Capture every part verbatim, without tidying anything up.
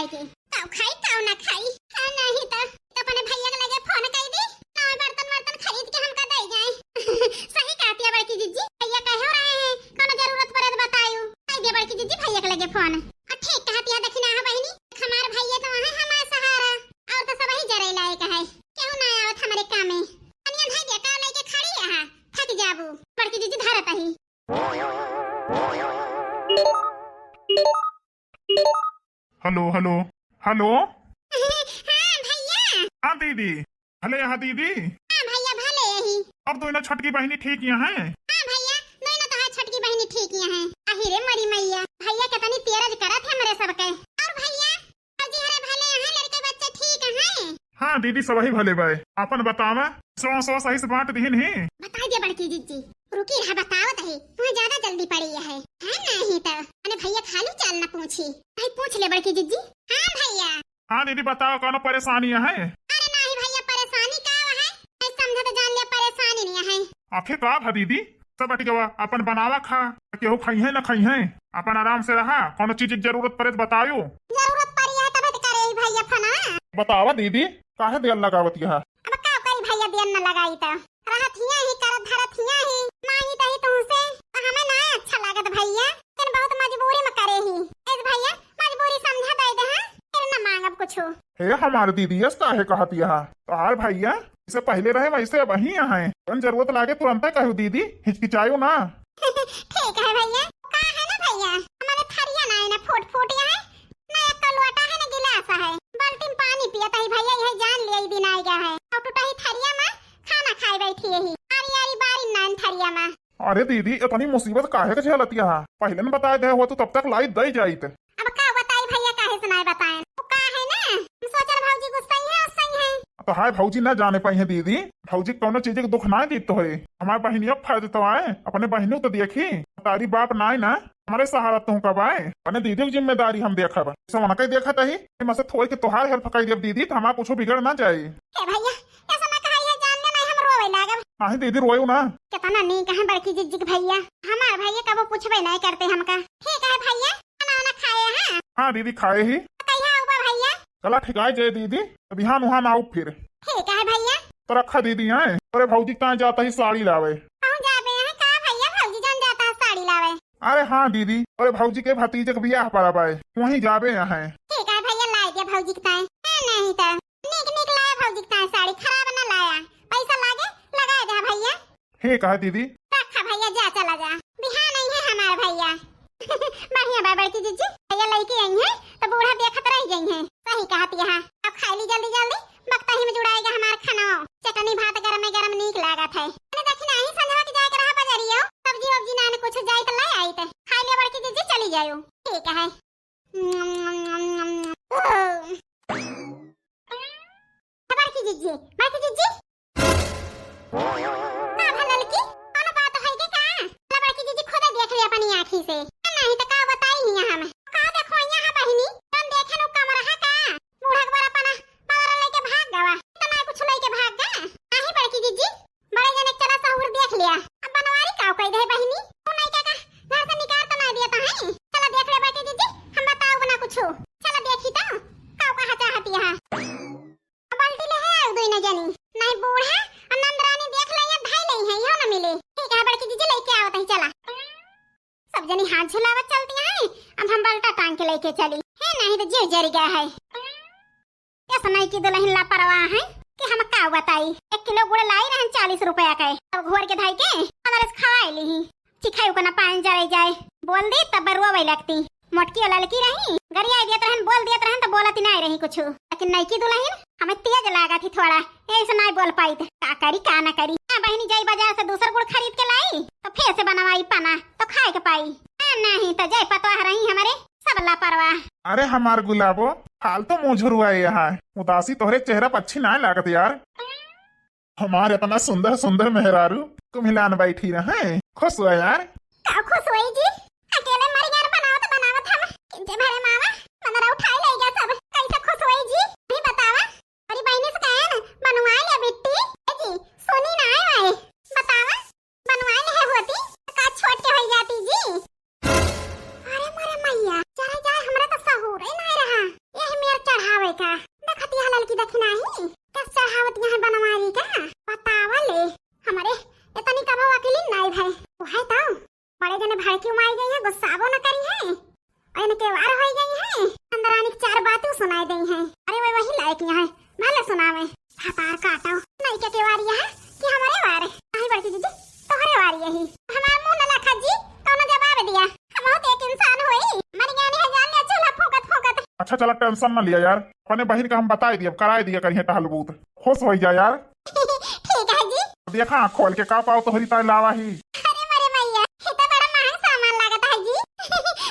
खाए के। काउ खाई, काउ ना खाई। हाँ, नहीं तो, तो अपने भैया के लगे फोन कर दी, ना बर्तन वर्तन खरीद के हमका दे जाए। सही कहती है बड़की जिज्जी, भैया कहे रहे हैं, कोनो जरूरत पड़े तो बतायू। कह दिया बड़की जिज्जी भैया के लगे फोन। और ठीक कहती है, देखी ना, हाँ बहिनी, हमार भैया तो वहाँ हमार सहारा, और तो सब ही जरे लायक है, केहू ना आवत हमरे काम में। अनिया धर दिया, का लेके खड़ी है, थक जाबू। बड़की जिज्जी धरत ही। हेलो, हेलो, हेलो। हाँ भैया। हाँ दीदी, भले यहाँ दीदी। हाँ भैया, भले यही। और दोनों छोटकी बहिनी ठीक यहाँ है? हाँ भैया, दोनों तो है छोटकी बहिनी ठीक यहाँ है। आही रे मरी मैया, भैया कितनी तेरज करत है हमरे सबके। और भैया, भौजी हरे भले यहाँ, लड़के बच्चे ठीक हैं? हाँ दीदी, सबही भले बाय। आपन बतावा, सौ सौ सही से बांट दिहिन ही। बता दे बड़की जिज्जी, रुकी रहा, बतावत है, तुम्हें ज्यादा जल्दी पड़ी है, है नहीं तो। अने भैया खाली चाल न पूछी, भाई पूछ ले बड़की जिज्जी। हाँ भैया। हाँ दीदी, बताओ, कौनो परेशानी है? अरे नहीं भैया, परेशानी का है? मैं समझत जान लिया, परेशानी नहीं है। आखिर का भा दीदी, सब बट गवा, अपन बनावा खा, केहू खइहे न खइहे, अपन आराम से रहा, कौनो चीज की जरूरत पड़े तो बतायो। जरूरत पड़ी है तबे तो करे ही भैया फोन। बतावा दीदी, काहे देर लगावत यहा? अब का करी भैया, देर न लगाई तो रहत हिया ही, करत धरत हिया ही, मांगी तही तुमसे, तो हमें ना अच्छा लागत भैया, लेकिन बहुत मजबूरी में करे ही। इस भैया, मजबूरी समझा दे दे, हाँ? फिर न मांगब कुछ। हे हमार दीदी, यस काहे कहत यहा? तोहार भैया जैसे पहले रहे वैसे अब ही है। कौन जरूरत लागे तुरंत कहू दीदी, हिचकिचायो ना। ठीक है भैया। का है ना भैया, हमारे थरिया ना है ना, फूट फूट यहाँ है ना, एक लोटा है ना गिलास है, बाल्टी में पानी पियत है भैया, यही जान लिया ई दिन आ गया है। और टूटा ही थरिया में खाना खाए बैठी यही, आरी आरी बारी नान थरिया में। अरे दीदी, इतनी मुसीबत काहे के झेलत यहाँ? पहले न बताए दे हो तो तब तक लाई दई जाइत। अब का बताई भैया, काहे से नाय बताएन? वो का है ना, हम सोचल भौजी गुस्सा ही है, उससे ही है। तो हाय भौजी ना जाने पाई है दीदी, भौजी कौनो चीज के दुख ना दीत होए। हमार बहिनिया फर्ज तो आए, अपने बहिनों तो देखी, तारी बाप ना आए ना, हमारे सहारा तू कब आए? अपने दीदी की जिम्मेदारी हम देखब, जैसे उनका ही देखत ही, मैं से थोड़ी के तोहार हेल्प कर देब दीदी, तो हमारा कुछ बिगड़ ना जाए। ए भैया, ऐसा ना कहा, ये जान ले नहीं हम रोवे लागब। नहीं दीदी, रोयो ना। कितना नीक है बड़की जिज्जी के भैया, हमार भैया कबो पूछबे नहीं करते हमका। ठीक है भैया, खाना वाना खाए हैं? हाँ दीदी, खाए ही। कहिया आउबा भैया? कला ठिकाए जाए दीदी, बिहान उहान आउब फिर। ठीक है भैया। तो रखा दीदी, आए अरे भौजी कहाँ जाता ही साड़ी लावे। कहूँ जाबे हैं का भैया, भौजी जान जाता है साड़ी लावे। अरे हाँ दीदी, अरे भौजी के भतीजे के बियाह पड़ा बाए, वहीं जाबे हैं। ठीक है भैया, लाई दे भौजी के ताए। हाँ, नहीं तो नीक नीक लाया भौजी के ताए साड़ी, खराब ना लाया। पैसा लागे, लगा दे भैया। ठीक है दीदी। रखा भैया, जा चला जा, बिहान आई है हमार भैया। बढ़िया बा बड़की जिज्जी, भैया लइके आई है तो बूढ़ा देखत रह गई है। सही कहत यहाँ, अब खाई ली जल्दी जल्दी, वक्त ही में जुड़ाएगा हमार खाना। चटनी भात गरमे गरम नीक लागत है। अरे देखी ना, ही संझवा के जाए के रहा बजरियो, सब्जी वब्जी ना कुछ जाए तो ले आई, तो खाई ले बड़की जिज्जी, चली जायो। ठीक है। बड़की जिज्जी, बड़की जिज्जी। का भा ललकी, कौनो बात है के का? ला बड़की जिज्जी खुदे देख ले अपनी आँखी से। नहीं तो का बताई हियाँ हम। का देखो हियाँ है बहिनी, जौन देखे नु कमरा है का? बूढ़ा के बड़ा पना, पावर लेके भाग गवा। इतना कुछ लेके भाग गा। नहीं बड़की जिज्जी, बड़े जने के चला सहूर देख लिया। अब बनवारी का कह दे बहिनी, तू नहीं का, का घर से निकाल तो नहीं दिया तो है। चला देख ले बड़की जिज्जी, हम बताओ ना कुछ। चला देखी तो, का कहा चाहती है। बाल्टी ले है आउ दुइनो जनी। नहीं बूढ़ा और नंद रानी देख ले, ये धाई ले है, यो न मिले। ठीक है बड़की जिज्जी, लेके आवत ही, चला। सब जनी हाथ झुलावत चलती हैं, अब हम बाल्टा टांग के लेके चली। है नहीं तो जीव जरी गया है। ये समय की दुल्हन लापरवाह है कि हम का बताई। एक किलो गुड़ लाई रहन चालीस रुपया के, अब घोर के धाई के हमारे से खवाई ली। चिखाई को ना पान जरे जाए। बोल दी तब रोवे लगती। मोटकी और ललकी रही, गरिया दियत रहन, बोल दियत रहन तो बोलत ही नहीं रही कुछ। लेकिन नईकी दुल्हन हमें तेज लागा थी थोड़ा, यही से नहीं बोल पाई। तो का करी का ना करी। हाँ बहिनी, जाई बाजार से दूसर गुड़ खरीद के लाई तो फिर से बनवाई पना तो खाए के पाई। हाँ, नहीं तो जय पतवाह रही हमारे सब लापरवाह। अरे हमार गुलाबो, हाल तो मुँह झुरुआए यहाँ, उदासी तोहरे चेहरा पर अच्छी ना लागत यार। हमार इतना सुंदर सुंदर मेहरारू कुम्हिलान बैठी रहे, खुश हुआ यार। का खुश हुई जी? अकेले मरियार बनावत बनावत हम किंचे भरे मावा मनरा उठाए ले गया सब। कैसे खुश हुई जी? भी बतावा। अरे बहनी से कहे ना, बनवाए ले बिट्टी। ए जी, सुनी ना आए आए। बतावा, बनवाए ले होती, का छोट के हो जाती जी? अरे मोरे मैया, चला जाए, हमरा तो सहूर ही नहीं रहा। यही अरे होई गई है, चंद्रानी के चार बातों सुनाई देई है। अरे वो वही लायक यहाँ है, भले सुनावे। हतार काटो, नहीं के केवारी है कि हमारे वारे? नहीं बड़की जीजी, तोहरे वारी यही। हमार मुंह न लाखा जी, कौनो जवाब दिया। हम बहुत एक इंसान होई, मर गया नहीं जान लिया, चूल्हा फूकत फूकत। अच्छा चला, टेंशन न लिया यार, अपने बहिन का हम बताई दिया, कराई दिया करिए टहल बूत, खुश हो जा यार। ठीक है जी। देखा आँख खोल के का पाओ तोहरी ताई लावा ही। अरे मरे मैया, ये तो बड़ा महंग सामान लागत है जी।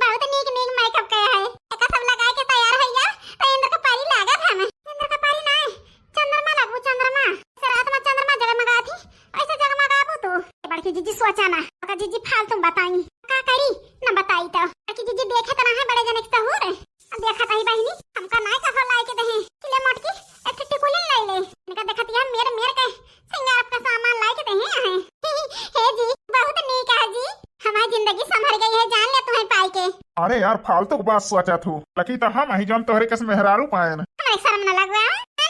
बहुत नीक नीक मेकअप के है। एका सब लगाए के तैयार होइया, तो इंद्र का परी लागत हम। इंद्र का परी नहीं, चंद्रमा लगबू, चंद्रमा। से रात में चंद्रमा जगमगात ही, ऐसे जगमगाबू तू। ए बड़की जीजी सोचा ना, का जीजी फालतू बताई, का करी, न बताई तो। बड़की जीजी देखे तो ना है बड़े जने के सहूर। अब देखा ताई बहिनी, हमका नाय कहो लाई के दही, कि ले मोटकी, एक ठे टिकुली लाई ले। इनका देखत यार मेर मेर के सिंगार का सामान लाई के दही है। हे जी, बहुत नीक है जी, हमारी जिंदगी संभर गई है, जान ले तुम्हें पाई के। अरे यार, फालतू की बात सोचा थू, लकी तो हम ही जौन तोहरे कस मेहरारू पाए न। हमारे शर्म न लगवा,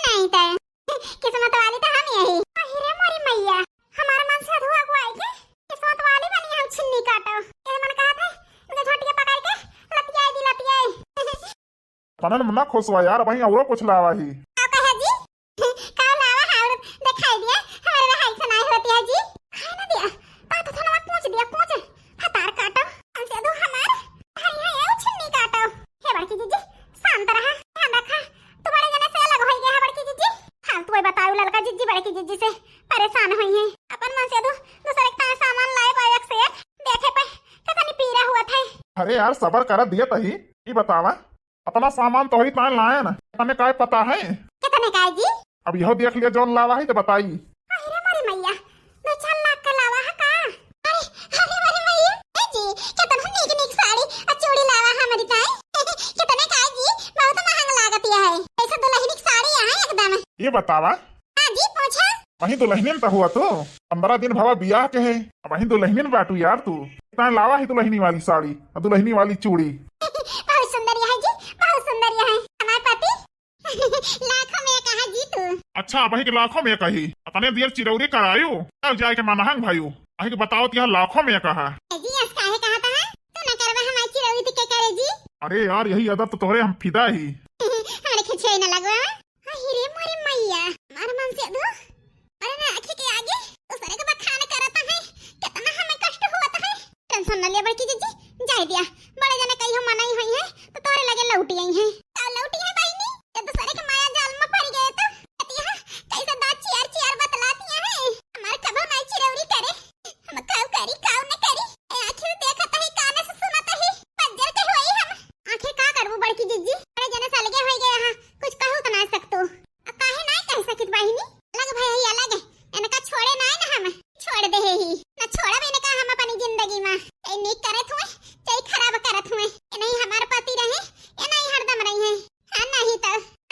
नहीं तो किस्मत वाली तो हम यही। अरे मोरी मैया, हमारा मन से अधुआ को आई के किस्मत वाली बनी हम छिन्नी काटो। ये मन कहा था, इनके झोटिया पकड़ के लतियाई दी लतियाई। पनन में ना खुश हुआ यार, वहीं औरो कुछ लावा ही। का कहे जी? का लावा है और दिखाई दिया, हमारे भाई से नहीं होती है जी। खाए ना दिया, ता तो थनवा पूछ दिया, पूछ। फतार काटो, हमसे दो हमार, भाई है ये छिन्नी काटो। हे बड़की जीजी, शांत रहा, ध्यान रखा। तू बड़े जने से अलग होई गया है बड़की जीजी। फालतू है बताऊ ललका जीजी बड़की जीजी से परेशान होई है। अपन मन से दो दूसरे का सामान लाए पाए एक से एक, देखे पे कितनी पीरा हुआ था। अरे यार सबर करा दिया तही, ई बतावा अपना सामान तोहरी तान लाए ना, तने काय पता है? कितने काय जी? अब यह देख लिया जौन लावा है तो बताई। अरे मोरी मैया, दो चार लाख का लावा है का? अरे, अरे मोरी मैया, ए जी, कितना नीक नीक साड़ी आ चूड़ी लावा है हमारी ताई। कितने काय जी? बहुत महंग लागत यह है। ऐसे दुल्हनी की साड़ी है एकदम। ये बतावा। हाँ जी, पूछा। वहीं दुल्हनिन तो हुआ तू, पंद्रह दिन भवा बियाह के है, वहीं दुल्हनिन बाटू यार तू। इतना लावा है दुल्हनी वाली साड़ी, दुल्हनी वाली चूड़ी। बहुत सुंदर यह है जी, बहुत सुंदर यह है। हमारे पति लाखों में कहा जी तू। अच्छा, वही के लाखों में कही। अतने देर चिरौरी करायु, तब जाए के मनहंग भाई। वही के बताओ तो यह लाखों में कहा। ए जी, अस काहे कहा था? तू न करवा हमारी चिरौरी तो क्या करे जी? अरे यार, यही अदब तो तोहरे हम फिदा ही। हमारे खिंचवाई न लगवा। अरे रे मोरी मैया, मार मन से दो। अरे ना आँखी के आगे दूसरे के बखान करता है, कितना हमें कष्ट हुआ था है। टेंशन न ले बड़की जीजी, जाए दिया। बड़े जने कहीं हम मनाई हुई है, तो तोरे लगे लौटी आई है। का लौटी है बहिनी? ये दूसरे के माया जाल में पड़ गए तो। कहती है, कैसे दाँत चियार चियार बतलाती है। हमार कबो नाई चिरौरी करे। हम काऊ करी, काऊ न करी। ए आँखी से देखत ही, काने से सुनत ही। बज्जर के होई हम। आँखी का करबू बड़की जीजी? बड़े जने से अलगे होई गए हाँ। कुछ कहू तो ना सकतू। आ काहे नाय कह सकित बहिनी? अलग भय ही अलग है। इनका छोड़े नाय ना हम। छोड़ दे ही। ना छोड़ब इनका हम अपनी जिंदगी में। चाहे नीक करत हुए, चाहे खराब करत हुए। ये नहीं हमार पति रहे, ये नहीं हरदम रही है। हाँ नहीं तो।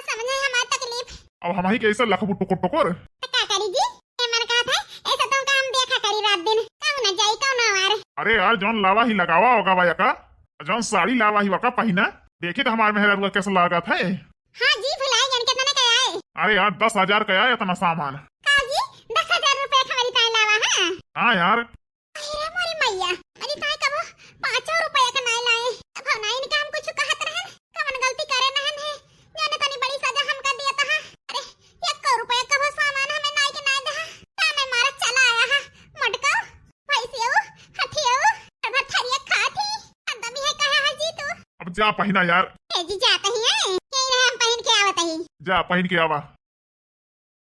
समझे हमार तकलीफ। अब हम ही कैसे लखबू टुकुर टुकुर? तो का करी जी? ये मन कहा था, ऐसा तो काम देखा करी रात दिन। कहूँ ना जाई, कहूँ ना वार। अरे यार, जौन लावा ही लगावा होगा भाई का, जौन साड़ी लावा ही वका पहिना। देखी तो हमार मेहरारुआ कैसे लागत है। हाँ जी, भुलाई गन, कितने का आए? अरे यार, दस हजार का आए इतना सामान। का जी, दस हजार रुपया का हमारी ताई लावा है? हाँ यार। अरे मोरी मैया, हमारी ताई कबो पाँचों रुपया का नाय लाए। अब हम ना इनका हम कुछ कहत रहन, कवन गलती करे नहन है, जाने तनी बड़ी सजा हमका दिया था। अरे, एक रुपया कबो सामान हमें नाय के नाय दहा। का मैं मारा चला आया हा, मोटका? भैंसियो, हथियो, भर थरिया खात ही, आदमी है कहा है जी तू? अब जा पहिना यार। ए जी, जात ही है, यही रहे हम पहिन के आवत ही। जा पहिन के आवा।